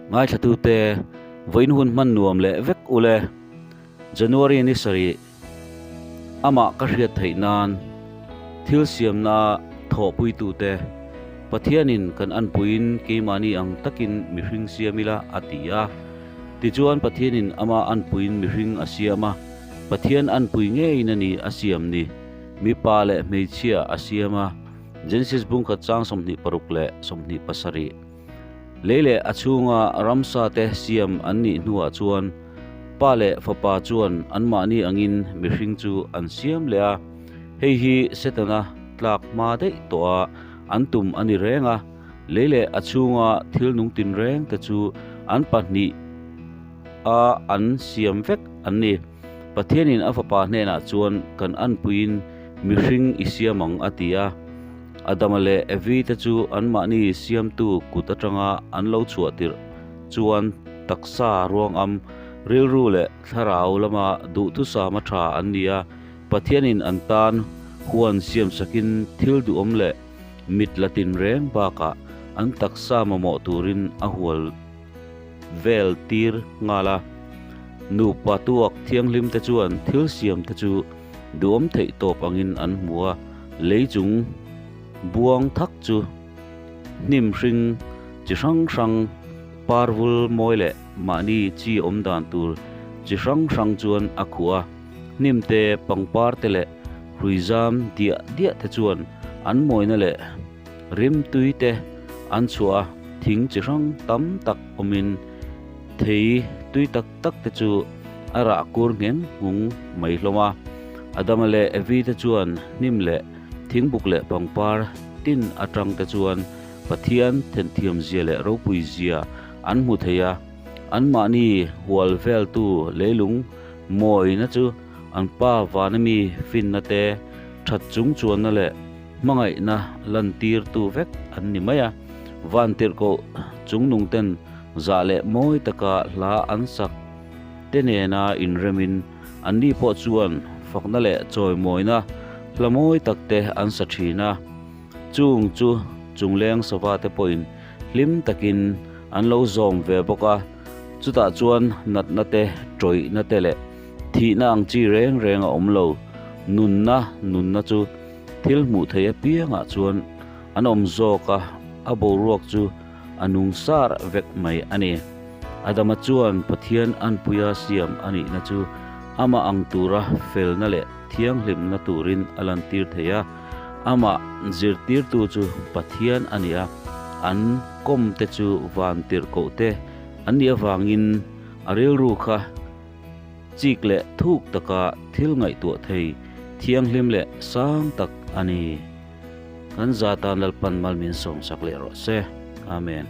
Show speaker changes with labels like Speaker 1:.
Speaker 1: Ngaithlatute, vawiin hun hman nuam leh vek ule. January ni sarih, amah ka hriat theih nan thil siamna thawhpuitute Pathianin kan anpuiin keimahni ang takin mihring siam ila a ti a. Tichuan Pathianin ama anpuiin mihring a siam a, Pathian anpui ngeiin a ni a siam ni, mipa leh hmeichhia a siam a, Genesis bungkhat chang 26 leh 27. Lei leh a chhunga ramsa te siam an nih hnuah chuan Pa leh Fapa chuan anmahni angin mihring chu an siam leh a, hei hi Setana tlak hma daih tawha an tum a ni reng a, lei leh a chhunga thil nung tinreng te chu an pahnih a an siam vek an ni. Pathianin a Fapa hnenah chuan kan anpuiin mihring i siam ang a ti a. Adama leh Evi te chu anmahni siamtu kut atanga an lo chhuah tirh chuan taksa ruangam, rilru leh thlarau lama duhthusama tha an ni a, Pathianin an tan huan siamsakin thil duhawm leh mit la tinreng bakah an taksa mamawh turin a hual vel tir nghal a. Nupa tuak thianghlim te chuan thil siam te chu duhawm theih tawp angin an hmu a, lei chung buang thak chu hnim hring chi hrang hrang, parvul mawi leh mahni chi awm dan tur chi hrang hrang chuan a khuh a, hnim te, pangpar te leh hruizam diah diah te chuan an mawina leh rimtui te an chhuah a, thing chi hrang tam tak awmin thei tui tak tak te chu a rah kur ngheng nghung mai hlawm a. Adama leh Evi te chuan hnim leh thingbuk leh pangpar tin atang te chuan Pathian thenthiam zia leh ropui zia an hmu thei a, anmahni hual veltu leilung mawina chu an pa vana mi finna te, that chung chuanna leh hmangaihna lantirtu vek an ni mai a. Vantirhkoh chungnung ten zah leh mawi taka hla an sak te nena inremin anni pawh chuan fakna leh chawimawina hla mawi tak te an sa thin a. Chung chu chungleng sava te pawhin hlim takin an lo zawm ve bawk a, chutah chuan natna te, tawihna te leh thihna ang chi reng reng a awm lo. Nunna, nunna chu thil hmuh theih apiangah chuan an awm zawk a, a boruak chu a nung sar vek mai a ni. Adama chuan Pathian anpuia siam a nihna chu amah ang tura felna leh thianghlimna turin a lantir thei a. Amah zirtirtu chu Pathian a ni a, an kawmte chu van tirhkohte an nih avangin a rilru kha chik leh thuk taka thil ngaihtuah thei thianghlim leh sang tak a ni. Kan za tan Lalpan mal min sawmsak leh rawh se. Amen.